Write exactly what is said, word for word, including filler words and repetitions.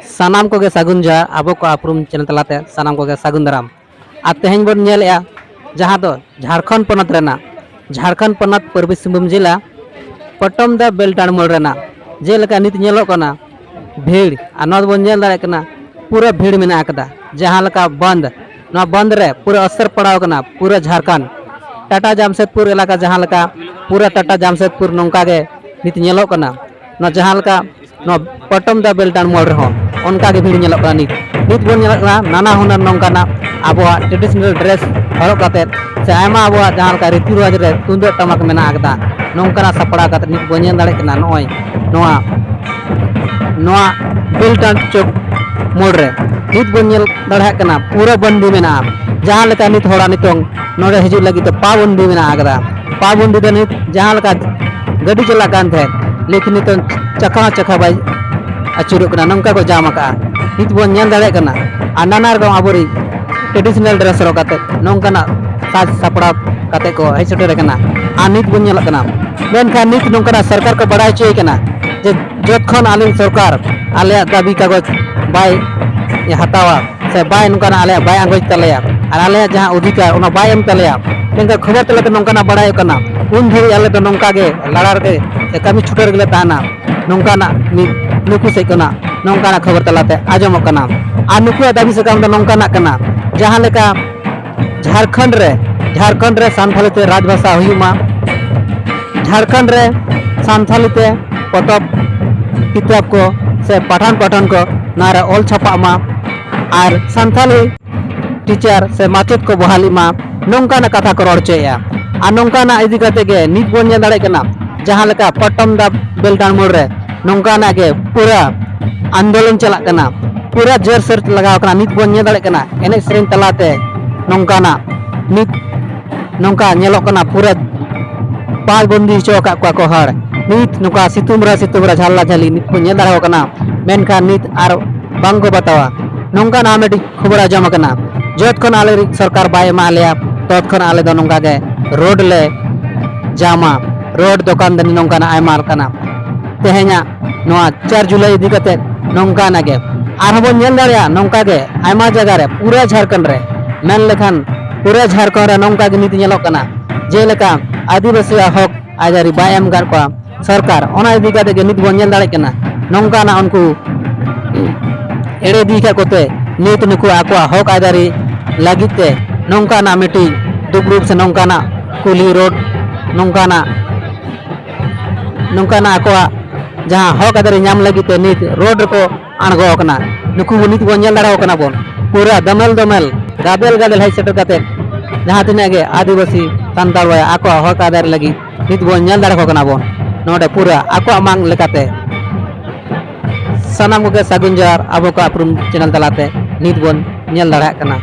ᱥᱟᱱᱟᱢ ᱠᱚᱜᱮ ᱥᱟᱹᱜᱩᱱ ᱡᱚᱦᱟᱨ, ᱟᱵᱚ ᱠᱚ ᱩᱯᱨᱩᱢ ᱪᱮᱱᱮᱞ ᱛᱟᱞᱟᱛᱮ ᱥᱟᱱᱟᱢ ᱠᱚᱜᱮ ᱥᱟᱹᱜᱩᱱ ᱫᱟᱨᱟᱢ᱾ ᱟᱨ ᱛᱮᱦᱮᱧ ᱵᱚᱱ ᱧᱮᱞᱮᱜᱼᱟ, ᱡᱟᱦᱟᱸ ᱫᱚ ᱡᱷᱟᱲᱠᱷᱚᱸᱰ ᱯᱚᱱᱚᱛ ᱨᱮᱱᱟᱜ, ᱡᱷᱟᱲᱠᱷᱚᱸᱰ ᱯᱚᱱᱚᱛ ᱯᱩᱨᱵᱤ ᱥᱤᱝᱵᱷᱩᱢ ᱡᱮᱞᱟ ᱯᱚᱴᱚᱢᱫᱟ ᱵᱮᱞᱴᱟᱲ ᱢᱳᱲ ᱨᱮᱱᱟᱜ ᱡᱮᱞᱮᱠᱟ ᱱᱤᱛ ᱧᱮᱞᱚᱜ ᱠᱟᱱᱟ ᱵᱷᱤᱲ, ᱟᱨ ᱱᱚᱣᱟ ᱫᱚᱵᱚᱱ ᱧᱮᱞ ᱫᱟᱲᱮᱭᱟᱜ ᱠᱟᱱᱟ ᱯᱩᱨᱟᱹ ᱵᱷᱤᱲ ᱢᱮᱱᱟᱜ ᱟᱠᱟᱫᱟ᱾ ᱡᱟᱦᱟᱸ ᱞᱮᱠᱟ ᱵᱚᱱᱫ, ᱱᱚᱣᱟ ᱵᱚᱱᱫ ᱨᱮ ᱯᱩᱨᱟᱹ ᱟᱥᱚᱨ ᱯᱟᱲᱟᱣ ᱟᱠᱟᱱᱟ ᱯᱩᱨᱟᱹ ᱡᱷᱟᱲᱠᱷᱚᱸᱰ᱾ ᱴᱟᱴᱟ ᱡᱟᱢᱥᱮᱫᱽᱯᱩᱨ ᱮᱞᱟᱠᱟ ᱡᱟᱦᱟᱸ ᱞᱮᱠᱟ, ᱯᱩᱨᱟᱹ ᱴᱟᱴᱟ ᱡᱟᱢᱥᱮᱫᱽᱯᱩᱨ ᱱᱚᱝᱠᱟ ᱜᱮ ᱱᱤᱛ ᱧᱮᱞᱚᱜ ᱠᱟᱱᱟ᱾ ᱱᱚᱣᱟ ᱡᱟᱦᱟᱸ ᱞᱮᱠᱟ ᱱᱚᱣᱟ ᱯᱚᱴᱚᱢ ᱫᱟ ᱵᱮᱞᱴᱟᱱ ᱢᱳᱲ ᱨᱮᱦᱚᱸ ᱚᱱᱠᱟ ᱜᱮ ᱵᱷᱤᱲ ᱧᱮᱞᱚᱜ ᱠᱟᱱᱟ᱾ ᱱᱤᱛ, ᱱᱤᱛ ᱵᱚᱱ ᱧᱮᱞᱚᱜ ᱠᱟᱱᱟ ᱱᱟᱱᱟ ᱦᱩᱱᱟᱹᱨ ᱱᱚᱝᱠᱟᱱᱟᱜ ᱟᱵᱚᱣᱟᱜ ᱴᱨᱮᱰᱤᱥᱚᱱᱟᱞ ᱰᱨᱮᱥ ᱦᱚᱨᱚᱜ ᱠᱟᱛᱮᱫ ᱥᱮ ᱟᱭᱢᱟ ᱟᱵᱚᱣᱟᱜ ᱡᱟᱦᱟᱸ ᱞᱮᱠᱟ ᱨᱤᱛᱤ ᱨᱮᱣᱟᱡᱽ ᱨᱮ ᱛᱩᱢᱫᱟᱹᱜ ᱴᱟᱢᱟᱠ ᱢᱮᱱᱟᱜ ᱟᱠᱟᱫᱟ, ᱱᱚᱝᱠᱟᱱᱟᱜ ᱥᱟᱯᱲᱟᱣ ᱠᱟᱛᱮᱫ ᱱᱤᱛ ᱵᱚᱱ ᱧᱮᱞ ᱫᱟᱲᱮᱭᱟᱜ ᱠᱟᱱᱟ᱾ ᱱᱚᱜᱼᱚᱭ ᱱᱚᱣᱟ, ᱱᱚᱣᱟ ᱵᱮᱞᱴᱟᱱ ᱪᱚᱠ ᱢᱳᱲ ᱨᱮ ᱱᱤᱛ ᱵᱚᱱ ᱧᱮᱞ ᱫᱟᱲᱮᱭᱟᱜ ᱠᱟᱱᱟ ᱯᱩᱨᱟᱹ ᱵᱚᱱᱫᱤ ᱢᱮᱱᱟᱜᱼᱟ᱾ ᱡᱟᱦᱟᱸ ᱞᱮᱠᱟ ᱱᱤᱛ ᱦᱚᱲᱟᱜ ᱱᱤᱛᱚᱝ ᱱᱚᱰᱮ ᱦᱤᱡᱩᱜ ᱞᱟᱹᱜᱤᱫ ᱛᱮ ᱯᱟᱵᱚᱱᱫᱤ ᱢᱮᱱᱟᱜ ᱟᱠᱟᱫᱟ᱾ ᱯᱟᱵᱚᱱᱫᱤ ᱫᱚ ᱱᱤᱛ ᱡᱟᱦᱟᱸ ᱞᱮᱠᱟ ᱜᱟᱹᱰᱤ ᱪᱟᱞᱟᱜ ᱠᱟᱱ ᱛᱟᱦᱮᱸᱫ, ᱞᱮᱠᱤᱱ ᱱᱤᱛᱚᱝ ᱪᱟᱠᱷᱟ ᱦᱚᱸ ᱪᱟᱠᱷᱟ ᱵᱟᱭ ᱟᱹᱪᱩᱨᱚᱜ ᱠᱟᱱᱟ, ᱱᱚᱝᱠᱟ ᱠᱚ ᱡᱟᱢ ᱟᱠᱟᱫᱼᱟ᱾ ᱱᱤᱛ ᱵᱚᱱ ᱧᱮᱞ ᱫᱟᱲᱮᱭᱟᱜ ᱠᱟᱱᱟ᱾ ᱟᱨ ᱱᱟᱱᱟ ᱨᱚᱠᱚᱢ ᱟᱵᱚᱨᱤᱡ ᱴᱨᱮᱰᱤᱥᱚᱱᱟᱞ ᱰᱨᱮᱥ ᱦᱚᱨᱚᱜ ᱠᱟᱛᱮ ᱱᱚᱝᱠᱟᱱᱟᱜ ᱥᱟᱡᱽ ᱥᱟᱯᱲᱟᱣ ᱠᱟᱛᱮ ᱠᱚ ᱦᱮᱡ ᱥᱮᱴᱮᱨ ᱟᱠᱟᱱᱟ᱾ ᱟᱨ ᱱᱤᱛ ᱵᱚᱱ ᱧᱮᱞᱚᱜ ᱠᱟᱱᱟ, ᱢᱮᱱᱠᱷᱟᱱ ᱱᱤᱛ ᱱᱚᱝᱠᱟᱱᱟᱜ ᱥᱚᱨᱠᱟᱨ ᱠᱚ ᱵᱟᱲᱟᱭ ᱦᱚᱪᱚᱭᱮ ᱠᱟᱱᱟ ᱡᱮ ᱡᱚᱛᱠᱷᱚᱱ ᱟᱞᱮ ᱥᱚᱨᱠᱟᱨ ᱟᱞᱮᱭᱟᱜ ᱫᱟᱹᱵᱤ ᱠᱟᱜᱚᱡᱽ ᱵᱟᱭ ᱦᱟᱛᱟᱣᱟ ᱥᱮ ᱵᱟᱭ ᱱᱚᱝᱠᱟᱱᱟᱜ ᱟᱞᱮᱭᱟᱜ ᱵᱟᱭ ᱟᱸᱜᱚᱪ ᱛᱟᱞᱮᱭᱟ ᱟᱨ ᱟᱞᱮᱭᱟᱜ ᱡᱟᱦᱟᱸ ᱚᱫᱷᱤᱠᱟᱨ ᱚᱱᱟ ᱵᱟᱭ ᱮᱢ ᱛᱟᱞᱮᱭᱟ, ᱢᱮᱱᱠᱷᱟᱱ ᱠᱷᱚᱵᱚᱨ ᱛᱟᱞᱟᱛᱮ ᱱᱚᱝᱠᱟᱱᱟᱜ ᱵᱟᱲᱟᱭᱚᱜ ᱠᱟᱱᱟ, ᱩᱱ ᱫᱷᱟᱹᱵᱤᱡ ᱟᱞᱮ ᱫᱚ ᱱᱚᱝᱠᱟ ᱜᱮ ᱞᱟᱲᱟ ᱨᱮᱜᱮ ᱥᱮ ᱠᱟᱹᱢᱤ ᱪᱷᱩᱴᱟᱹᱣ ᱨᱮᱜᱮ ᱞᱮ ᱛᱟᱦᱮᱱᱟ᱾ ᱱᱚᱝᱠᱟᱱᱟᱜ ᱢᱤᱫ ᱱᱩᱠᱩ ᱥᱮᱫ ᱠᱷᱚᱱᱟᱜ ᱱᱚᱝᱠᱟᱱᱟᱜ ᱠᱷᱚᱵᱚᱨ ᱛᱟᱞᱟᱛᱮ ᱟᱸᱡᱚᱢᱚᱜ ᱠᱟᱱᱟ᱾ ᱟᱨ ᱱᱩᱠᱩᱣᱟᱜ ᱫᱟᱹᱵᱤ ᱥᱟᱠᱟᱢ ᱫᱚ ᱱᱚᱝᱠᱟᱱᱟᱜ ᱠᱟᱱᱟ, ᱡᱟᱦᱟᱸ ᱞᱮᱠᱟ ᱡᱷᱟᱲᱠᱷᱚᱸᱰ ᱨᱮ, ᱡᱷᱟᱲᱠᱷᱚᱸᱰ ᱨᱮ ᱥᱟᱱᱛᱟᱲᱤ ᱛᱮ ᱨᱟᱡᱽ ᱵᱷᱟᱥᱟ ᱦᱩᱭᱩᱜ ᱢᱟ, ᱡᱷᱟᱲᱠᱷᱚᱸᱰ ᱨᱮ ᱥᱟᱱᱛᱟᱲᱤ ᱛᱮ ᱯᱚᱛᱚᱵ ᱠᱤᱛᱟᱹᱵ ᱠᱚ ᱥᱮ ᱯᱟᱴᱷᱟᱱ ᱯᱟᱴᱷᱟᱱ ᱠᱚ ᱱᱚᱣᱟ ᱨᱮ ᱚᱞ ᱪᱷᱟᱯᱟᱜ ᱢᱟ, ᱟᱨ ᱥᱟᱱᱛᱟᱲᱤ ᱴᱤᱪᱟᱨ ᱥᱮ ᱢᱟᱪᱮᱫ ᱠᱚ ᱵᱚᱦᱟᱞᱤᱜ ᱢᱟ, ᱱᱚᱝᱠᱟᱱᱟᱜ ᱠᱟᱛᱷᱟ ᱠᱚ ᱨᱚᱲ ᱦᱚᱪᱚᱭᱮᱫᱼᱟ᱾ ᱟᱨ ᱱᱚᱝᱠᱟᱱᱟᱜ ᱤᱫᱤ ᱠᱟᱛᱮ ᱜᱮ ᱱᱤᱛ ᱵᱚᱱ ᱧᱮᱞ ᱫᱟᱲᱮᱭᱟᱜ ᱠᱟᱱᱟ, ᱡᱟᱦᱟᱸ ᱞᱮᱠᱟ ᱯᱚᱴᱚᱢ ᱫᱟ ᱵᱮᱞᱴᱟᱱ ᱢᱳᱲ ᱨᱮ ᱱᱚᱝᱠᱟᱱᱟᱜ ᱜᱮ ᱯᱩᱨᱟᱹ ᱟᱱᱫᱳᱞᱚᱱ ᱪᱟᱞᱟᱜ ᱠᱟᱱᱟ, ᱯᱩᱨᱟᱹ ᱡᱳᱨ ᱥᱳᱨ ᱞᱟᱜᱟᱣ ᱠᱟᱱᱟ᱾ ᱱᱤᱛ ᱵᱚᱱ ᱧᱮᱞ ᱫᱟᱲᱮᱭᱟᱜ ᱠᱟᱱᱟ ᱮᱱᱮᱡ ᱥᱮᱨᱮᱧ ᱛᱟᱞᱟᱛᱮ ᱱᱚᱝᱠᱟᱱᱟᱜ ᱱᱤᱛ ᱱᱚᱝᱠᱟ ᱧᱮᱞᱚᱜ ᱠᱟᱱᱟ ᱯᱩᱨᱟᱹ ᱯᱟᱞ ᱵᱚᱱᱫᱤ ᱦᱚᱪᱚ ᱟᱠᱟᱫ ᱠᱚᱣᱟ ᱠᱚ ᱦᱚᱲ᱾ ᱱᱤᱛ ᱱᱚᱝᱠᱟ ᱥᱤᱛᱩᱝ ᱨᱮ ᱥᱤᱛᱩᱝ ᱨᱮ ᱡᱷᱟᱞᱞᱟ ᱡᱷᱟᱹᱞᱤ ᱱᱤᱛ ᱠᱚ ᱧᱮᱞ ᱫᱟᱲᱮᱭᱟᱠᱚ ᱠᱟᱱᱟ, ᱢᱮᱱᱠᱷᱟᱱ ᱱᱤᱛ ᱟᱨ ᱵᱟᱝ ᱠᱚ ᱵᱟᱛᱟᱣᱟ᱾ ᱱᱚᱝᱠᱟᱱᱟᱜ ᱢᱤᱫᱴᱤᱡ ᱠᱷᱚᱵᱚᱨ ᱟᱸᱡᱚᱢ ᱟᱠᱟᱱᱟ, ᱡᱚᱛ ᱠᱷᱚᱱ ᱟᱞᱮ ᱥᱚᱨᱠᱟᱨ ᱵᱟᱭ ᱮᱢᱟ ᱞᱮᱭᱟ, ᱛᱚᱛ ᱠᱷᱚᱱ ᱟᱞᱮ ᱫᱚ ᱱᱚᱝᱠᱟ ᱜᱮ ᱨᱳᱰ ᱞᱮ ᱡᱟᱢᱟ, ᱨᱳᱰ ᱫᱚᱠᱟᱱ ᱫᱟᱹᱱᱤ ᱱᱚᱝᱠᱟᱱᱟᱜ ᱟᱭᱢᱟ ᱞᱮᱠᱟᱱᱟᱜ᱾ ᱛᱮᱦᱮᱧᱟᱜ ᱱᱚᱣᱟ ᱪᱟᱨ ᱡᱩᱞᱟᱭ ᱤᱫᱤ ᱠᱟᱛᱮ ᱱᱚᱝᱠᱟᱱᱟᱜ ᱜᱮ ᱟᱨᱦᱚᱸ ᱵᱚᱱ ᱧᱮᱞ ᱫᱟᱲᱮᱭᱟᱜᱼᱟ᱾ ᱱᱚᱝᱠᱟ ᱜᱮ ᱟᱭᱢᱟ ᱡᱟᱭᱜᱟ ᱨᱮ ᱯᱩᱨᱟᱹ ᱡᱷᱟᱲᱠᱷᱚᱸᱰ ᱨᱮ ᱢᱮᱱ ᱞᱮᱠᱷᱟᱱ ᱯᱩᱨᱟᱹ ᱡᱷᱟᱲᱠᱷᱚᱸᱰ ᱨᱮ ᱱᱚᱝᱠᱟ ᱜᱮ ᱱᱤᱛ ᱧᱮᱞᱚᱜ ᱠᱟᱱᱟ᱾ ᱡᱮᱞᱮᱠᱟ ᱟᱹᱫᱤᱵᱟᱹᱥᱤᱭᱟᱜ ᱦᱚᱠ ᱟᱹᱭᱫᱟᱹᱨᱤ ᱵᱟᱭ ᱮᱢ ᱟᱠᱟᱫ ᱠᱚᱣᱟ ᱥᱚᱨᱠᱟᱨ, ᱚᱱᱟ ᱤᱫᱤ ᱠᱟᱛᱮ ᱜᱮ ᱱᱤᱛ ᱵᱚᱱ ᱧᱮᱞ ᱫᱟᱲᱮᱭᱟᱜ ᱠᱟᱱᱟ᱾ ᱱᱚᱝᱠᱟᱱᱟᱜ ᱩᱱᱠᱩ ᱮᱲᱮ ᱤᱫᱤ ᱟᱠᱟᱫ ᱠᱚᱛᱮ ᱱᱤᱛ ᱱᱩᱠᱩ ᱟᱠᱚᱣᱟᱜ ᱦᱚᱠ ᱟᱹᱭᱫᱟᱹᱨᱤ ᱞᱟᱹᱜᱤᱫ ᱛᱮ ᱱᱚᱝᱠᱟᱱᱟᱜ ᱢᱤᱫᱴᱤᱡ ᱫᱩᱯᱲᱩᱵ ᱥᱮ ᱱᱚᱝᱠᱟᱱᱟᱜ ᱠᱩᱞᱦᱤ ᱨᱳᱰ ᱱᱚᱝᱠᱟᱱᱟᱜ ᱱᱚᱝᱠᱟᱱᱟᱜ ᱟᱠᱚᱣᱟᱜ ᱡᱟᱦᱟᱸ ᱦᱚᱠ ᱟᱹᱭᱫᱟᱹᱨᱤ ᱧᱟᱢ ᱞᱟᱹᱜᱤᱫ ᱛᱮ ᱱᱤᱛ ᱨᱳᱰ ᱨᱮᱠᱚ ᱟᱬᱜᱚ ᱟᱠᱟᱱᱟ᱾ ᱱᱩᱠᱩ ᱱᱤᱛ ᱵᱚᱱ ᱧᱮᱞ ᱫᱟᱲᱮ ᱟᱠᱚ ᱠᱟᱱᱟ ᱵᱚᱱ, ᱯᱩᱨᱟᱹ ᱫᱚᱢᱮᱞ ᱫᱚᱢᱮᱞ ᱜᱟᱫᱮᱞ ᱜᱟᱫᱮᱞ ᱦᱮᱡ ᱥᱮᱴᱮᱨ ᱠᱟᱛᱮ ᱡᱟᱦᱟᱸ ᱛᱤᱱᱟᱹᱜ ᱜᱮ ᱟᱹᱫᱤᱵᱟᱹᱥᱤ ᱥᱟᱱᱛᱟᱲ ᱵᱚᱭᱦᱟ ᱟᱠᱚᱣᱟᱜ ᱦᱚᱠ ᱟᱹᱭᱫᱟᱹᱨᱤ ᱞᱟᱹᱜᱤᱫ ᱱᱤᱛ ᱵᱚᱱ ᱧᱮᱞ ᱫᱟᱲᱮ ᱟᱠᱚ ᱠᱟᱱᱟ ᱵᱚᱱ᱾ ᱱᱚᱰᱮ ᱯᱩᱨᱟᱹ ᱟᱠᱚᱣᱟᱜ ᱢᱟᱝ ᱞᱮᱠᱟᱛᱮ ᱥᱟᱱᱟᱢ ᱠᱚᱜᱮ ᱥᱟᱹᱜᱩᱱ ᱡᱚᱦᱟᱨ ᱟᱵᱚ ᱠᱚᱣᱟᱜ ᱩᱯᱨᱩᱢ ᱪᱮᱱᱮᱞ ᱛᱟᱞᱟᱛᱮ ᱱᱤᱛ ᱵᱚᱱ ᱧᱮᱞ ᱫᱟᱲᱮᱭᱟᱜ ᱠᱟᱱᱟ᱾